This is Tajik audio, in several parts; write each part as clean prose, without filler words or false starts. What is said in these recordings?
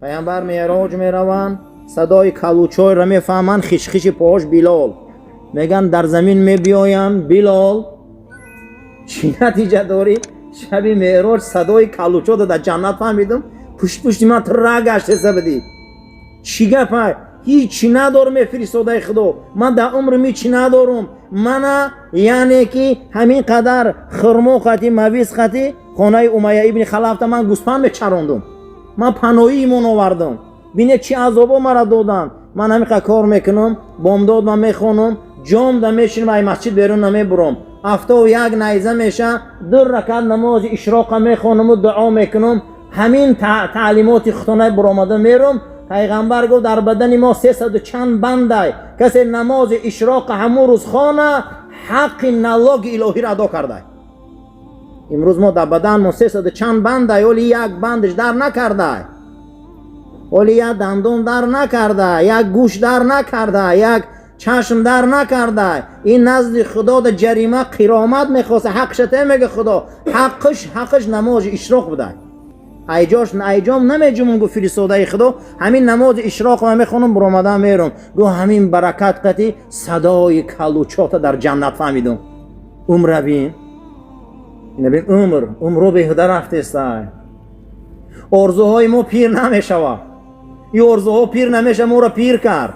Пайғамбар меъроҷ мераванд, садои калучойро мефаҳманд, хишхиши пош Билол. Меган дар замин мебиёянд, Билол, чӣ натиҷа дорӣ? Шаби меъроҷ садои калучо дар ҷаннат фаҳмидум, пушт пушти ман тра гаштеса будӣ. Чӣ гапа? Ҳичи надорум, мефиристодаи Худо. Ман дар умрим ҳичи надорум. Мана яъне ки ҳамин қадар хурмо қати, мавиз қати хонаи Умайя ибни Халафта ман гӯспанд мечарондум. Ман паноҳӣ имон овардам. Бине чӣ азобо мара доданд. Ман ҳамин қадр кор мекунам, бомдод ман мехонам, ҷомда мешинам, ай масҷид берун намебурам. Афтоб як найза меша, ду ракат намози ишроқа мехонаму дуо мекунам. Ҳамин таълимоти худонаи буромада мерум. Пайғамбар гуфт, дар бадани мо сесаду чанд бандай. Касе намози ишроқа ҳамун рӯз хона, ҳаққи налоги илоҳиро адо кардай. Имрӯз мо дар баданмо сесаду чанд бандай, оли як бандаш дар накардай. Оли як дандон дар накарда, як гӯш дар накарда, як чашм дар накарда. Ин назди Худо да ҷарима қиромат мехоста, ҳақша те мега Худо. Ҳаққаш намози ишроқ будай. Айҷош айҷом намеҷумум, гуфт фиристодаи Худо, ҳамин намози ишроқ ма мехонам, буромадан мерум. Гуфт, ҳамин баракат қати садои калучота дар ҷаннат фаҳмидум. Умра бин. Ина бин, умр, умро беҳуда рафтестай. Орзуҳои мо пир намешавад. Ин орзуҳо пир намешава, моро пир кард.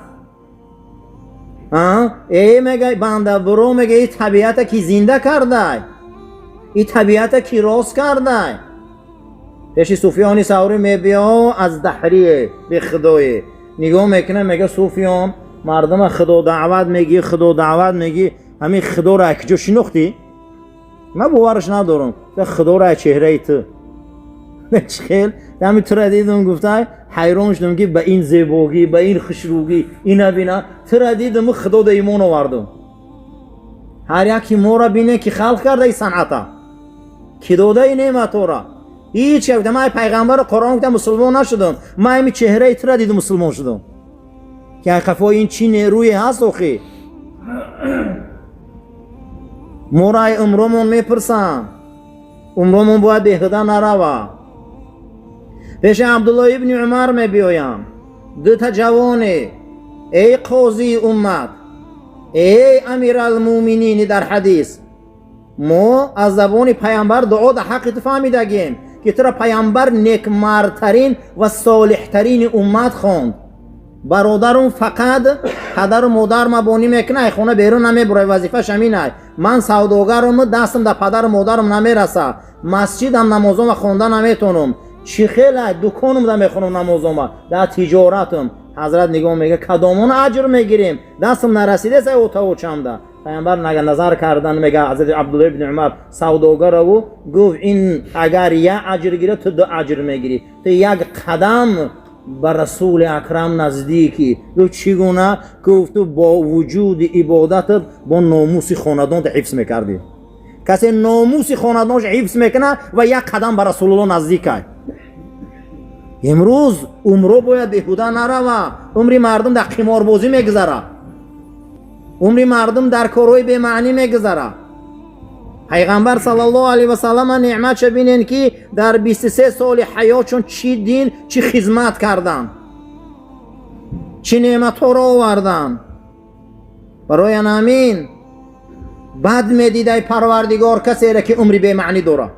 Э, мега банда буро, мега, и табиата ки зинда кардай, и табиата ки рост кардай. Пеши Суфиёни Саврӣ мебиё, аз даҳрие бехудое нигоҳ мекунад, мега: «Суфиён, мардума Худо даъват мегӣ, Худо даъват мегӣ, ҳамин Худоро аз куҷо шинохтӣ? Ман бовараш надорам. Худоро аз чеҳраи ту хел ҳами тура дидум, гуфта, ҳайрон шудам, ки ба ин зебогӣ, ба ин хушрӯгӣ ина бина, тура дидам, Худода имон овардум». Ҳар яки моро бине, ки халқ карда и санъата, ки додаи неъматҳоро. Ҳеч як гуфта, ман пайғамбару Қуръон гуфта мусулмон нашудам, ман ҳами чеҳраи тура дидум, мусулмон шудам, ки ай қафои ин чӣ нерӯе ҳаст. Охи, моро ай умромон мепурсанд, умромон бояд беҳуда нарава. Пеши Абдулло ибни Умар мебиёям дута ҷавоне: «Эй қозии уммат, эй амиралмӯминини, дар ҳадис мо аз забони пайғамбар дуо дар ҳаққи ту фаҳмидагем, ки тура пайғамбар некмардтарин ва солиҳтарини уммат хонд. Бародарум фақат падару модар мабонӣ мекунад, ай хона берун намебурад, вазифаш ҳаминай. Ман савдогаруму дастам дар падару модарам намераса, масҷидам намозома хонда наметонам. Чӣ хелай, дуконум да мехонам намозома, дар тиҷоратам». Ҳазрат нигоҳ мега: «Кадомон аҷр мегирем? Дастам нарасидеса отавочамда». Пайғамбар назар кардан, мега ҳазрати Абдулло ибни Умар савдогараву гуфт: «Ин агар як аҷр гирад, ту ду аҷр мегирӣ, ту як қадам ба Расули Акрам наздикӣ». Гуфт: «Чӣ гуна?» Гуфт: «Ту бо вуҷуди ибодатат бо номуси хонадонта ҳифз мекардӣ. Касе номуси хонадонаш ҳифз мекунад ва як қадам ба Расулулло наздикай». Имрӯз умро бояд беҳуда нарава. Умри мардум дар қиморбозӣ мегузара, умри мардум дар корҳои бемаънӣ мегузара. Пайғамбар саллаллоҳу алайҳи васаллама неъматша бинен, ки дар 23 соли ҳаётшон чӣ дин, чӣ хизмат карданд, чӣ неъматҳоро оварданд. Барои ҳамин бад медидай Парвардигор касере, ки умри бемаънӣ дорад.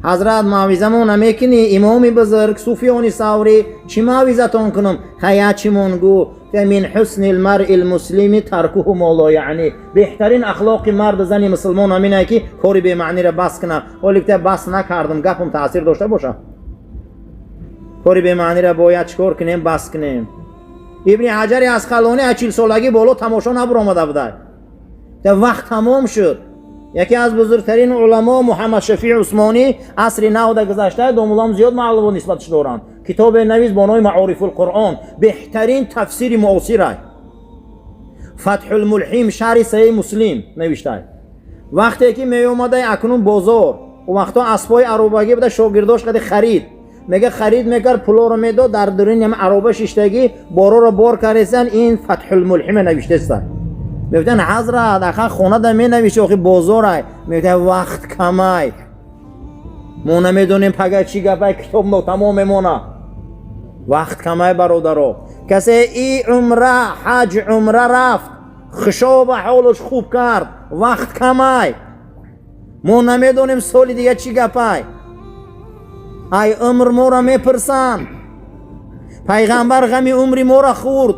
«Ҳазрат, мавъизамо намекунӣ?» Имоми бузург Суфиёни Саврӣ: «Чӣ мавъизатон кунам?» «Ҳая, чимон гӯ». «Мин ҳусни лмаръи лмуслими таркуҳу мо ло яъни». Беҳтарин ахлоқи марду зани мусулмон ҳаминае, ки кори бемаъниро бас кунад. Ҳоле ки бас накардам, гапам таъсир дошта бошад. Кори бемаъниро бояд чӣ кор кунем? Бас кунем. Ибни Ҳаҷари Асқалонӣ аз 40-солагӣ боло тамошо набуромада будай, вақт тамом шуд. Яке аз бузургтарин уламо Муҳаммад Шафии Усмонӣ, асри навда гузашта, домуллам зиёд маълумот нисбаташ доранд, китобе навис бо номи Маорифулқуръон, беҳтарин тафсири муосирай. Фатҳулмулҳим, шарҳи Саҳеҳи Муслим навиштай. Вақте ки меомадай акнун бозор, у вақтҳо аспҳои аробагӣ буда, шогирдош қади харид мега, харид мекард, пулоро медод, дар дуруни ҳама ароба шиштагӣ бороро бор кардесан, ин Фатҳулмулҳиме навиштеста. Мегуфтанд: «Ҳазрат, ақа хонада менавишти, охи бозорай». Мегуфтанд: «Вақт камай, мо намедонем пага чӣ гапай, китоб нотамом мемона». Вақт камай, бародаро. Касе и умра, ҳаҷ, умра рафт, хушоба ҳолаш хуб кард. Вақт камай, мо намедонем соли дига чӣ гапай. Ай умр моро мепурсанд. Пайғамбар ғами умри моро хӯрд,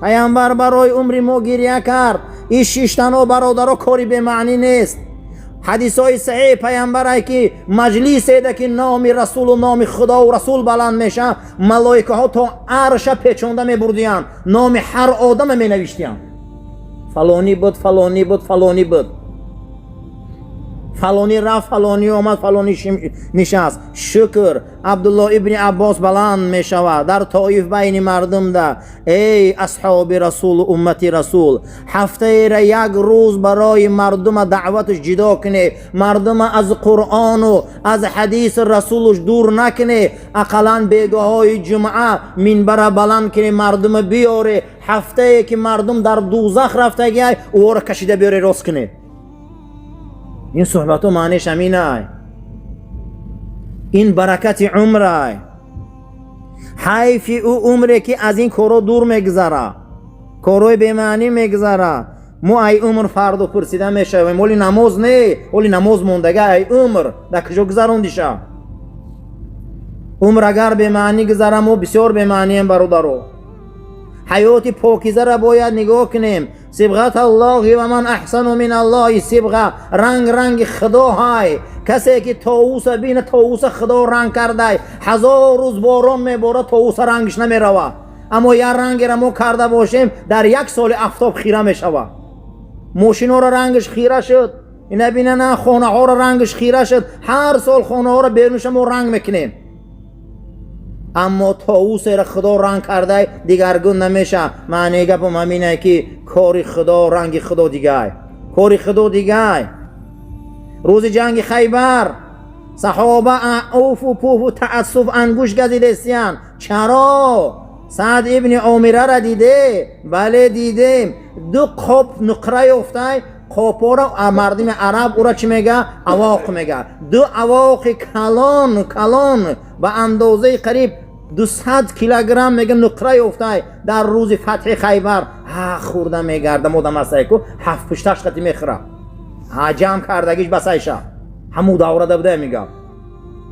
пайғамбар барои умри мо гиря кард. Ин шиштано, бародаро, кори бемаънӣ нест. Ҳадисҳои саҳеҳ пайғамбарай, ки маҷлиседа ки номи расулу номи худову расул баланд меша, малоикаҳо то арша печонда мебурдиянд, номи ҳар одама менавиштиянд: фалонӣ буд, фалонӣ буд, фалонӣ буд, фалонӣ рафт, фалонӣ омад, фалонӣ нишаст. Шукр, Абдулло ибни Аббос баланд мешавад дар Тоиф байни мардумда: «Эй асҳоби расулу уммати расул, ҳафтаера як рӯз барои мардума даъваташ ҷидо куне, мардума аз Қуръону аз ҳадиси расулуш дур накуне. Ақаллан бегоҳҳои ҷумъа минбара баланд куне, мардума биёре. Ҳафтае ки мардум дар дузах рафтагиай, ӯро кашида биёре, рост куне». Ин суҳбатҳо маъниш ҳаминай, ин баракати умрай. Ҳайфи ӯ умре, ки аз ин корҳо дур мегузара, корҳои бемаънӣ мегузара. Мо ай умр фардо пурсида мешавем. Оли намоз не, оли намоз мондага, ай умр дар куҷо гузарондиша? Умр агар бемаънӣ гузара, мо бисёр бемаънием, бародаро. Ҳаёти покизара бояд нигоҳ кунем. صبغة الله ومن أحسن من الله صبغة. Ранг ранги худо ҳай. Касе ки товуса бина, товуса худо ранг кардай. 1000 рӯз борон мебора, товуса рангиш намерава. Аммо як рангера мо карда бошем, дар як соли афтоб хира мешава. Мошинҳоро рангаш хира шуд, ина бина, на, хонаҳоро рангаш хира шуд. Ҳар сол хонаҳоро берунша мо ранг мекунем, аммо товусеро худо ранг кардай, дигаргун намеша. Маънии гапам ҳамине, ки кори худо, ранги худо дигай, кори худо дигай. Рӯзи ҷанги Хайбар саҳоба уфу пуфу таассуф, ангуш газидестиянд. Чаро? Саъд ибни Омирара диде? Бале, дидем. Ду қоп нуқра ёфтай. Қопҳоро мардуми араб ура чӣ мега? Авоқ мега. Ду авоқи калон калон, ба андозаи қариб 200 килограмм мега, нуқра ёфтай дар рӯзи фатҳи Хайбар. Ҳа, хӯрда мегардам, одам астайку ҳафт пушташ қати мехӯра. Ҳа, ҷамъ кардагиш басайша, ҳамун даврада буда мегап.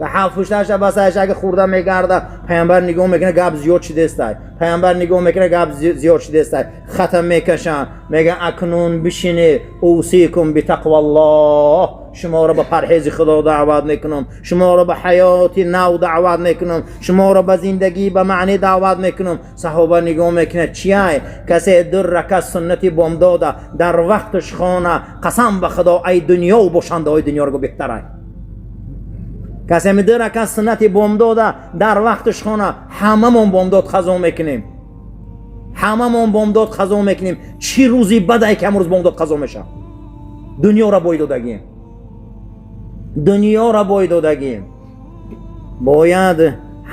Ҳафт пушташа басайша, ага хӯрда мегарда. Пайғамбар нигоҳ мекуна, гап зиёд шидестай. Пайғамбар нигоҳ мекуна, гап зиёд шидестай. Хата мекашанд, мега: «Акнун бишине. أوصيكم بتقوى الله. Шуморо ба парҳези худо даъват мекунам, шуморо ба ҳаёти нав даъват мекунам, шуморо ба зиндагӣ ба маънӣ даъват мекунам». Саҳоба нигоҳ мекунад: чияй? Касе ду ракат суннати бомдода дар вақташ хона, қасам ба худо, ай дунёву бошандаҳои дунёро беҳтарай. Касе ду ракат суннати бомдода дар вақташ хона. Ҳамамон бомдод қазо мекунем, ҳамамон бомдод қазо мекунем. Чӣ рӯзи бадай, ки ҳамрӯз бомдод қазо мешавад! Дунёро бой додагием, дунёро бой додагием. Бояд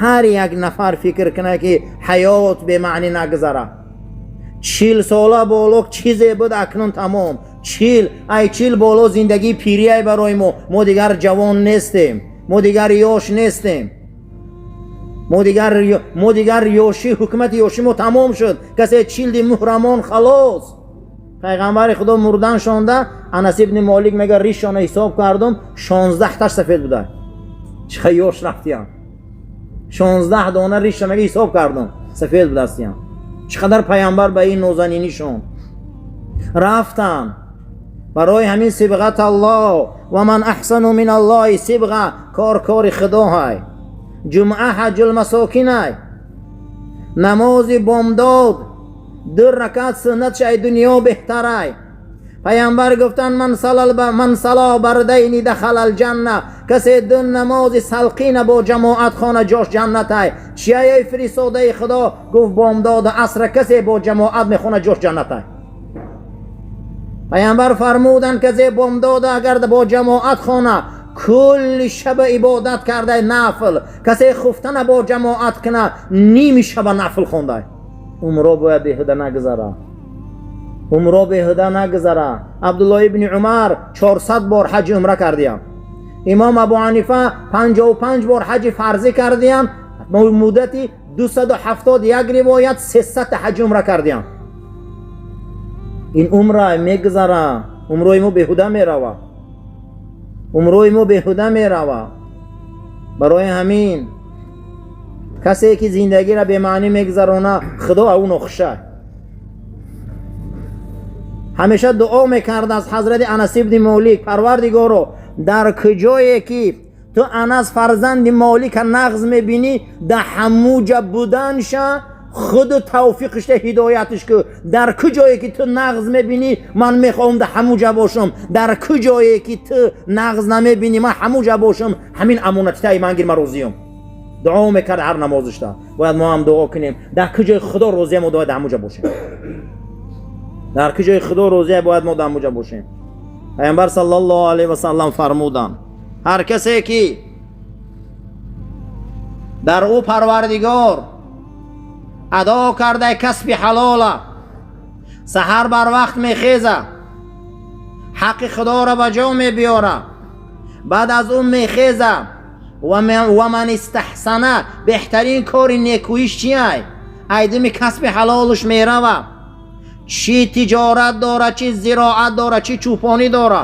ҳар як нафар фикр кунад, ки ҳаёт бемаънӣ нагузара. 40 сола боло чизе буд, акнун тамом. 40, ай 40 боло зиндагии пирияй барои мо. Мо дигар ҷавон нестем, мо дигар ёш нестем, мо дигар ёшӣ, ҳукумати ёшӣ мо тамом шуд. Касе 40 ди муҳрамон, халос. Пайғамбари худо мурдан шонда, Анас ибни Молик мега, ришона ҳисоб кардум, 16-таш сафед буда. Чиха ёш рафтиям! 16 дона риша, мега, ҳисоб кардум, сафед будастиям. Чӣ қадар пайғамбар ба ин нозанинишон рафтан. Барои ҳамин صبغة الله ومن أحسن من الله صبغة. Кор кори худо ҳай. Ҷумъа ҳаҷҷул масокинай. Намози бомдод ду ракат суннатш ай дунё беҳтарай. Пайғамбар гуфтанд: من صلى البردين دخل الجنة. Касе ду намози салқина бо ҷамоат хона, ҷош ҷаннатай. Чияй, фиристодаи худо? Гуфт: бомдоду асра касе бо ҷамоат мехона, ҷош ҷаннатай. Пайғамбар фармуданд: касе бомдода агар бо ҷамоат хона, кулли шаба ибодат кардай, нафл. Касе хуфтана бо ҷамоат куна, ними шаба нафл хондай. Умро бояд беҳуда нагузара, умро беҳуда нагузара. Абдулло ибни Умар 400 бор ҳаҷи умра кардиям. Имом Абу Ҳанифа 55 бор ҳаҷи фарзӣ кардиям, муддати 271 ривоят 300 ҳаҷ умра кардиям. Ин умра мегузара, умрои мо беҳуда мерава, умрои мо беҳуда мерава. Барои ҳамин касе ки зиндагиро бемаънӣ мегузарона, Худо ав нохуша. Ҳамеша дуо мекард аз ҳазрати Анас ибни Молик: Парвардигоро, дар куҷое ки ту Анас фарзанди Молика нағз мебинӣ, дар ҳамуҷа буданша худу тавфиқишта, ҳидоятиш ку. Дар куҷое ки ту нағз мебинӣ, ман мехоҳам дар ҳамуҷа бошам. Дар куҷое ки ту нағз намебинӣ, ман ҳамуҷа бошам. Ҳамин амонатитаи ман гир, ман розиём. Дуо мекард ҳар намозишта. Бояд мо ҳам дуо кунем: дар куҷои Худо розия, мо бояд дар ҳамуҷа бошем. Дар куҷои Худо розия, бояд мо дар ҳамуҷа бошем. Пайғамбар саллаллоҳу алайҳи васаллам фармуданд: ҳар касе ки дар ӯ Парвардигор адо кардаи касби ҳалола, саҳар барвақт мехеза, ҳаққи Худоро ба ҷо мебиёра, баъд аз ӯ мехеза ва ман истаҳсана, беҳтарин кори некӯиш чиай? Айдими касби ҳалолуш мерава, чӣ тиҷорат дора, чӣ зироат дора, чӣ чӯпонӣ дора,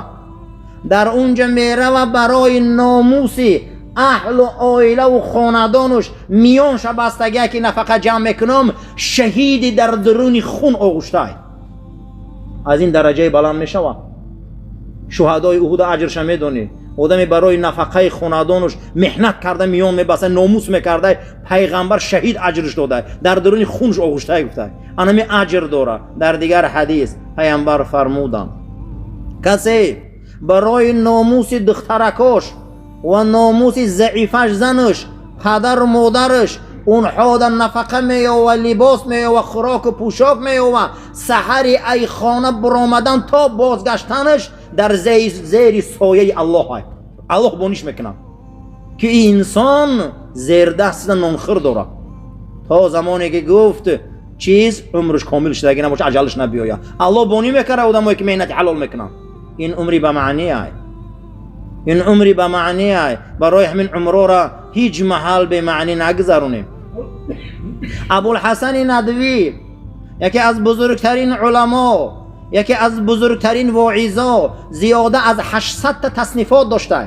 дар унҷа мерава, барои номуси аҳлу оилаву хонадонуш миёнша бастагия ки нафақа ҷамъ мекунам, шаҳиди дар дуруни хун оғуштай. Аз ин дараҷаи баланд мешавад? Шуҳадои Уҳуда аҷрша медонӣ. Одаме барои нафақаи хонадонуш меҳнат карда, миён мебаста, номус мекарда, пайғамбар шаҳид аҷрш дода, дар дуруни хунш оғуштай гуфта, анами аҷр дора. Дар дигар ҳадис пайғамбар фармуданд: касе барои номуси духтаракош ва номуси заифаш, занаш, падару модараш, онҳода нафақа меёва, либос меёва, хӯроку пӯшок меёва, саҳари ай хона буромадан то бозгаштанаш дар зери сояи Аллоҳ, Аллоҳ бониш мекунад, ки инсон зердаста нонхӯр дорад, то замоне ки гуфт чиз умрш комил шудагӣ набоша, аҷалаш набиёяд. Аллоҳ бонӣ мекард одамое ки меҳнати ҳалол мекунанд. Ин умри ба маъни ай, ин умри ба маъни ай. Барои ҳамин умрора ҳеҷ маҳал бемаънӣ нагузаронем. Абулҳасани Надвӣ, яке аз бузургтарин уламо, яке аз бузургтарин воизо, зиёда аз 800 та таснифот дошта,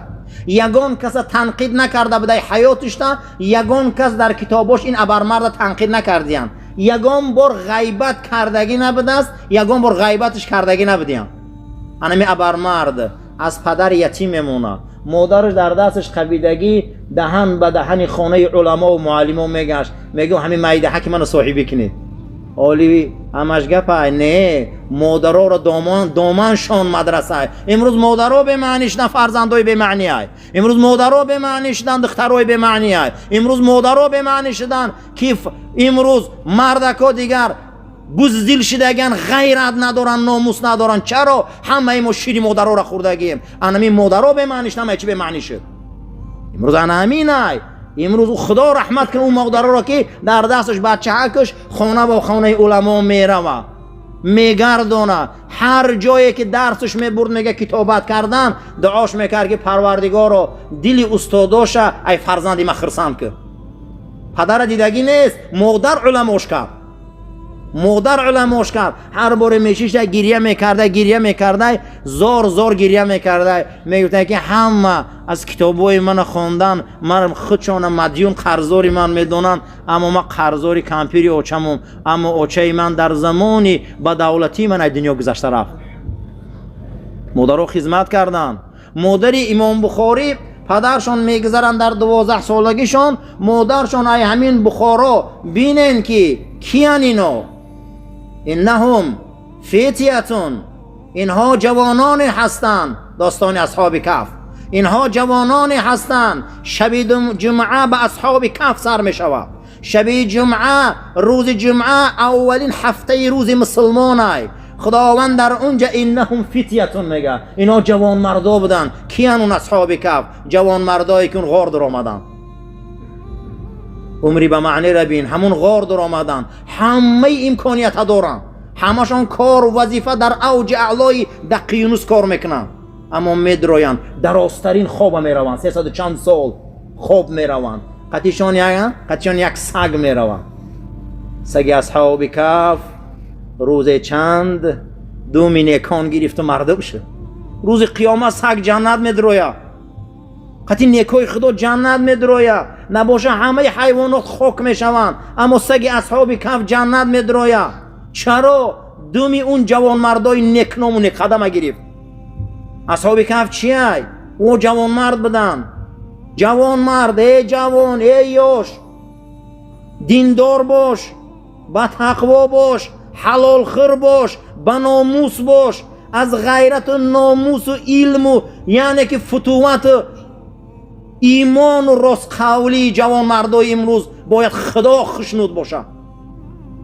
ягон каса танқид накарда будай ҳаётишта, ягон кас дар китобош ин абармарда танқид накардиянд, ягон бор ғайбат кардагӣ набудааст, ягон бор ғайбатиш кардагӣ набудиянд. Анами абармард аз падар ятим мемонад. Модараш дар дасташ қабидагӣ даҳан ба даҳани хонаи уламову муаллимо мегашт, мегӯ: ҳамин майдаҳа ки маро соҳибӣ кунед. Оли ҳамаш гапай не, модароро доманшон мадраса. Имрӯз модаро бемаънӣ шудан, фарзандои бемаънӣ ай. Имрӯз модаро бемаънӣ шудан, духтарои бемаънӣ ай. Имрӯз модаро бемаънӣ шудан, ки имрӯз мардако дигар буздил шидаган, ғайрат надоранд, номус надоранд. Чаро? Ҳамаи мо шири модароро хӯрдагием. Анами модаро бемаънӣ шуд, ҳамаи чи бемаънӣ шуд имрӯз. Ана ҳамин ай. Имрӯз Худо раҳмат кунад ӯ модароро, ки дар дасташ бачаҳакаш хона ба хонаи уламо мерава, мегардона, ҳар ҷое ки дарсаш мебурд, мега, китобат кардан, дуош мекард, ки Парвардигоро, дили устодоша ай фарзанди ма хирсанд кун. Падара дидагӣ нест, модар уламош кард, модар уламош кард. Ҳар боре мешишта, гирья мекарда, гирья мекарда, зор зор гирья мекарда, мегуфта, ки ҳама аз китобҳои мана хондан, ман худшона мадюн, қарздори ман медонанд, аммо ман қарздори кампири очамум. Аммо очаи ман дар замони ба давлатии ман аз дунё гузашта рафт. Модаро хизмат карданд. Модари Имом Бухорӣ, падаршон мегузаранд дар 12 солагишон, модаршон ай ҳамин Бухоро. Бинен, ки киян ино? Иннаҳум фитятун, инҳо ҷавононе ҳастанд. Достони Асҳоби Каҳф. Инҳо ҷавононе ҳастанд. Шаби ҷумъа ба Асҳоби Каҳф сар мешавад. Шаби ҷумъа, рӯзи ҷумъа, аввалин ҳафтаи рӯзи мусулмонай. Худованд дар унҷа иннаҳум фитятун мега, ино ҷавонмардо буданд. Киян он Асҳоби Каҳф? Ҷавонмардое ки он ғор дуромаданд. Умри ба маънира бин. Ҳамун ғор дуромаданд, ҳамаи имкониятҳа доранд, ҳамашон кору вазифа дар авҷи аълои дақиюнус кор мекунанд, аммо медроянд, дарозтарин хоба мераванд, сесаду чанд сол хоб мераванд. Қатишон як саг меравад. Саги асҳоби каф рӯзе чанд думи некон гирифту мардум шуд. Рӯзи қиёмат саг ҷаннат медроя, қати некои худо ҷаннат медроя. Набоша, ҳамаи ҳайвонот хок мешаванд, аммо саги асҳоби каф ҷаннат медроя. Чаро? Думи он ҷавонмардои некному некқадама гирифт. Асҳоби каф чиай? Ӯ ҷавонмард буданд. Ҷавонмард, эй ҷавон, эй ёш, диндор бош, ба тақво бош, ҳалолхӯр бош, ба номус бош. Аз ғайрату номусу илму, яъне ки футувату имону ростқавлии ҷавонмардои имрӯз бояд Худо хушнуд бошад.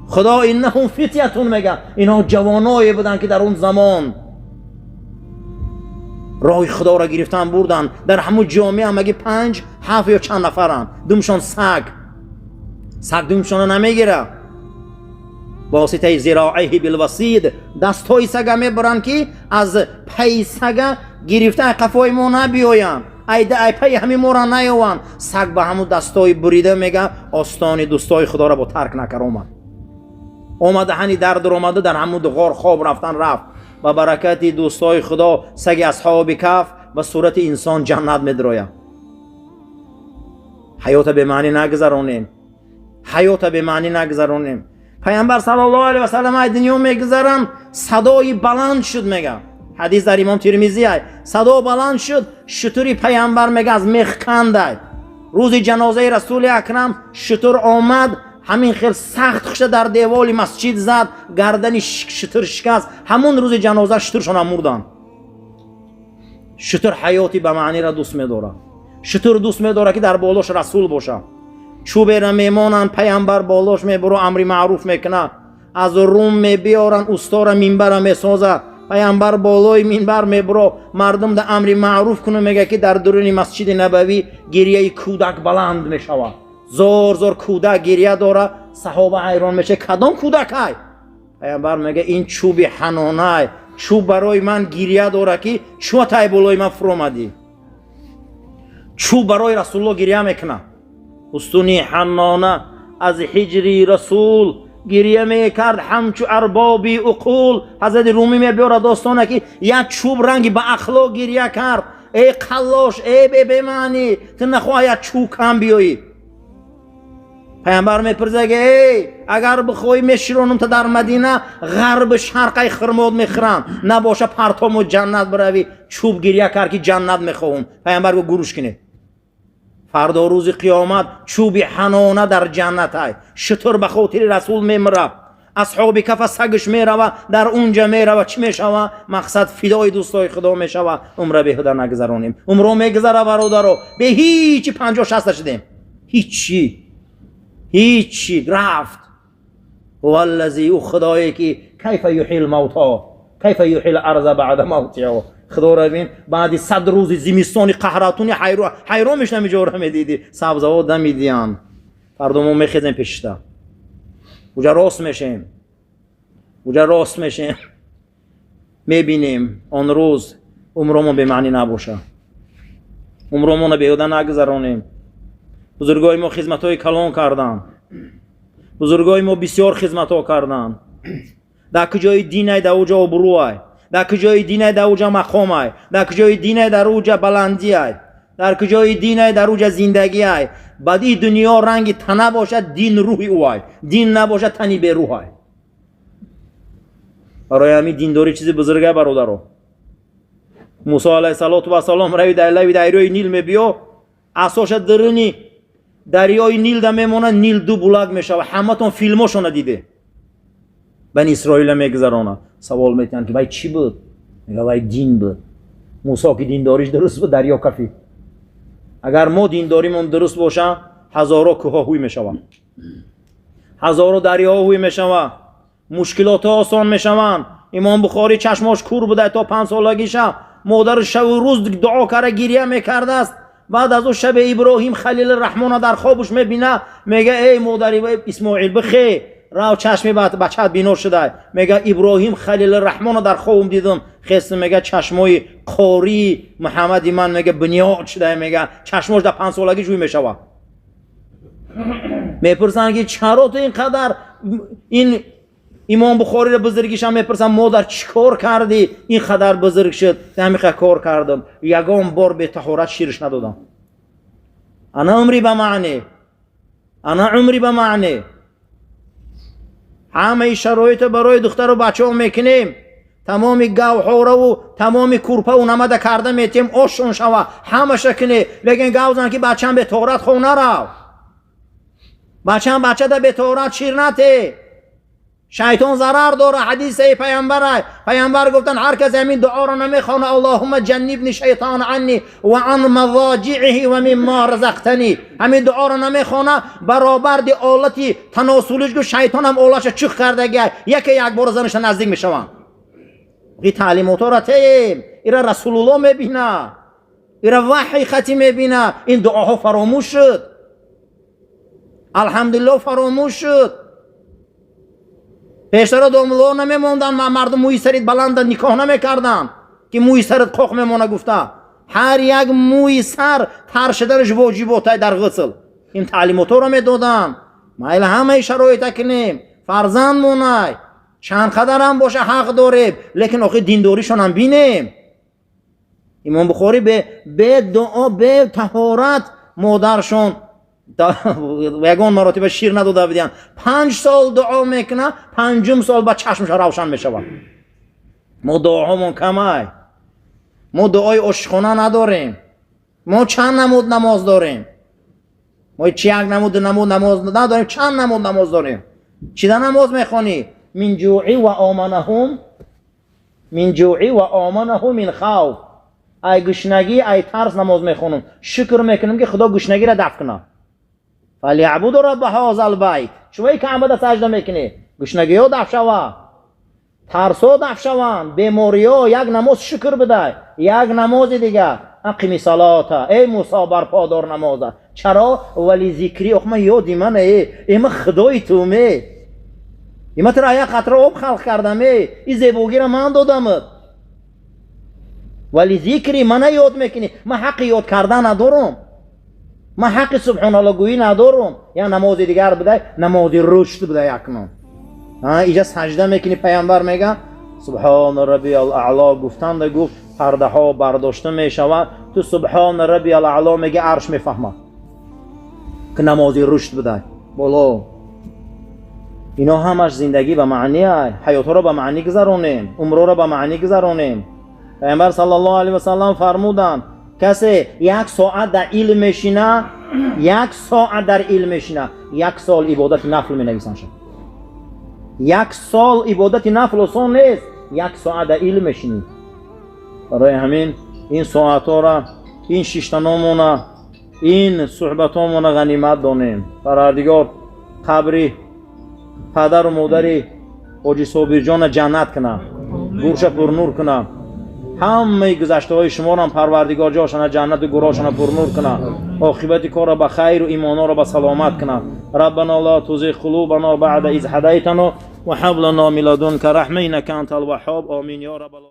Худо «иннаҳум фитятун» мега. Инҳо ҷавоное буданд, ки дар он замон роҳи Худоро гирифтан бурданд. Дар ҳамун ҷомеа ҳамагӣ панҷ, ҳафт ё чанд нафаранд. Думшон саг, саг думшона намегира. Ба воситаи зироаҳи билвасид дастҳои сага мебаранд, ки аз пайи сага гирифта ай қафои мо набиёянд, ай пайи ҳамин моро наёванд. Саг ба ҳамун дастҳои бурида мега остони дӯстои Худоро бо тарк накар. Омад, омада, ҳани дар дуромада, дар ҳамун ғор хоб рафтан рафт. Ба баракати дӯстои Худо саги асҳоби каф ба сурати инсон ҷаннат медрояд. Ҳаёта бемаънӣ нагузаронем, ҳаёта бемаънӣ нагузаронем. Пайғамбар саллаллоҳу алайҳи васаллам ай дунё мегузаранд, садои баланд шуд, мега. Ҳадис дар Имом Термизӣ ай. Садо баланд шуд, шутури пайғамбар, мега, аз мех кандай. Рӯзи ҷанозаи Расули Акрам шутур омад, ҳамин хел сахт хушта дар деволи масҷид зад, гардани шутур шикаст. Ҳамун рӯзи ҷаноза шутуршона мурданд. Шутур ҳаёти ба маъниро дӯст медорад. Шутур дӯст медорад, ки дар болош Расул бошад. Чӯбера мемонанд, пайғамбар болош мебуро, амри маъруф мекунад. Аз Рум мебиёранд устора, минбара месозад, пайғамбар болои минбар мебуро, мардум да амри маъруф куну. Мега, ки дар дуруни Масҷиди Набавӣ гирияи кӯдак баланд мешавад. Зор зор кӯдак гирия дора. Саҳоба ҳайрон мешавад: кадом кӯдакай? Пайғамбар мега: ин чӯби ҳанонай, чӯб барои ман гирия дора, ки чӯ тай болои ман фуромадӣ. Чӯб барои Расулулло гирия мекунад. Устуни ҳаннона аз ҳиҷри Расул гирия мекард ҳамчу арбоби уқул. Ҳазрати Румӣ мебиёрад достона, ки як чӯб ранги ба ахлоқ гирия кард. Эй қаллош, эй бебемаънӣ, ту нахоҳ як чӯб кам биёӣ. Пайғамбар мепурсад: эй, агар бихоҳӣ, меширонам та дар Мадина, ғарби шарқай хирмод мехӯранд, набоша партому ҷаннат биравӣ. Чӯб гирия кард, ки ҷаннат мехоҳум. Пайғамбар гуфт: гурӯш кунед. Фардо рӯзи қиёмат чӯби ҳанона дар ҷаннатай. Шутур ба хотири Расул мемирад. Асҳоби кафа сагш мерава, дар унҷа мерава. Чӣ мешава? Мақсад фидои дӯстои Худо мешава. Умра беҳуда нагузаронем. Умро мегузара, бародаро, бе ҳичи. 50, 60 шудем, ҳичи, ҳичи рафт. Ҳуваллази, ӯ Худое ки кайфа юҳйил мавто, кайфа юҳйил арза баъда мавтиҳо. Худоро бин, баъди 100 рӯзи зимистони қаҳратуни ҳайрон мешудам, иҷора медидӣ, сабзавот дамидиянд. Фардо мо мехезем пешишта, уҷа рост мешем, уҷа рост мешем, мебинем. Он рӯз умромон бемаънӣ набоша, умромонро беҳуда нагузаронем. Бузургои мо хизматҳои калон карданд, бузургои мо бисёр хизматҳо карданд. Дар куҷои динай, дар уҷа обрӯай, дар куҷои динай, дар уҷа мақомай, дар куҷои динай, дар уҷа баландиай, дар куҷои динай, дар уҷа зиндагиай. Баъд и дунё ранги тана бошад, дин рӯҳи ӯай, дин набошад, тани берӯҳай. Барои ҳамин диндорӣ чизи бузурга, бародаро. Мусо алайҳиссалоту вассалом рави дар лави дарёи Нил мебиё, асоша даруни дарёи Нил да мемонад, Нил ду булак мешавад. Ҳаматон филмошона диде. Бани Исроила мегузаронад, савол метиҳанд, ки вай чӣ буд? Мега: вай дин буд. Мусо ки диндориш дуруст буд, дарё кафид. Агар мо диндоримон дуруст боша, ҳазоро кӯҳҳо ҳуй мешаванд, ҳазоро дарёҳо ҳуй мешавад, мушкилотҳо осон мешаванд. Имом Бухорӣ чашмош кур буда то 5 солагиша. Модари шаву рӯз дуо карда, гирия мекардааст. Баъд аз ӯ шаби Иброҳим Халили Раҳмона дар хобуш мебина. Мега: эй модари Исмоил, бихе, рав, чашми бачаат бино шуда. Мега: Иброҳим Халили Раҳмона дар хобум дидум, хестм. Мега: чашмои қории Муҳаммади ман, мега, бунёд шуда. Мега, чашмош дар 5 солагӣ ҷӯй мешавад. Мепурсанд ки чаро ту ин қадар ин Имом Бухориро бузургишам мепурсанд, модар чӣ кор кардӣ ин қадар бузург шуд? Ҳамиқа кор кардам, ягон бор бетаҳорат ширш надодам. Ана умри ба маъне, ана умри ба маъне. Ҳамаи шароито барои духтару бачаҳо мекунем, тамоми гавҳораву тамоми курпаву намада карда метиҳем, ошон шава, ҳамаша кунӣ, лекин гав зан ки бачаам бетоҳорат хов нарав, бачаам бачада бетоҳорат шир нате, шайтон зарар дора. Ҳадисаи паямбара, паямбар гуфтанд, ҳар касе ҳамин дуоро намехона, аллоҳумма ҷаннибни шайтона анни ва ан мазоҷииҳи ва мимма разақтани, ҳамин дуоро намехона, баробарди олати таносулиш гу шайтонам олаша чух кардагиай, яке як бора занаша наздик мешаванд. И таълимотҳоро теем, ира Расулулло мебина, ира ваҳй хати мебина. Ин дуоҳо фаромӯш шуд, алҳамдулилло, фаромӯш шуд. Пештара домулло намемонданд, мардум мӯи сарит баланда никоҳ намекарданд, ки мӯи сарит қоқ мемона гуфта. Ҳар як мӯи сар тар шуданаш воҷиботай дар ғусл. Ин таълимотҳоро медоданд. Майли, ҳамаи шароита кунем, фарзанд монай, чанд қадарам боша ҳақ дорем, лекин охир диндоришонам бинем. Имом Бухорӣ бе дуо, бе таҳорат модаршон ягон маротиба шир надода будиянд. 5 сол дуо мекуна, панҷум сол ба чашмша равшан мешавад. Мо дуоҳомон камай, мо дуои ошиқона надорем. Мо чанд намуд намоз дорем? Мо чи як намуд намуд намоз надорем, чанд намуд намоз дорем? Чида намоз мехонӣ? Мин ҷуъи ва оманаҳум, мин ҷуъи ва оманаҳу мин хавф. Ай гушнагӣ, ай тарс намоз мехонам, шукр мекунам, ки Худо гушнагиро дафт кунад. Фалябуду рабба ҳозал байт. Шумои Каъбада сажда мекунӣ, гушнагиҳо дафт шава, тарсо дафт шаванд, бемориҳо. Як намоз шукр бидай, як намози дигар ақими салота, эй Мусо, барпо дор намоза. Чаро? Вали зикри, ох, ман ёди ман, э ман худои туме, има туро як қатра об халқ кардам, э и зебогиро ман додамат. Вали зикри, мана ёд мекунӣ, ман ҳаққи ёд кардан надорам, ман ҳаққи субҳоналлоҳгӯӣ надорам. Я намози дигар бидай, намози рушд бидай. Акнун иҷа сажда мекунӣ, паямбар мега, субҳона раббиял аъло гуфтанда, гуфт, пардаҳо бардошта мешавад. Ту субҳона раббиял аъло меги, арш мефаҳмад, ки намози рушд бидай боло. Ино ҳамаш зиндагӣ ба маъния, ҳаётҳоро ба маънӣ гузаронем, умрҳоро ба маънӣ гузаронем. Паямбар саллаллоҳу алайҳи васаллам фармуданд, касе як соат дар илм мешина, як соат дар илм мешина, як сол ибодати нафл менависанд. Як сол ибодати нафл осон нест, як соат дар илм мешинӣ. Барои ҳамин ин соатҳоро, ин шиштаномона, ин суҳбатҳомона ғанимат донем. Парвардигор қабри падару модари ҳоҷи Собирҷона ҷаннат кунад, гурша пурнур кунад. Ҳамаи гузаштаҳои шуморо Парвардигор ҷошана ҷаннату гурошана пурнур кунад, оқибати корро ба хайру имонҳоро ба саломат кунад. Раббана ла тузиғ қулубана баъда из ҳадайтана ва ҳаб лана мин ладунка раҳма иннака антал ваҳҳоб. Омин ё раббал.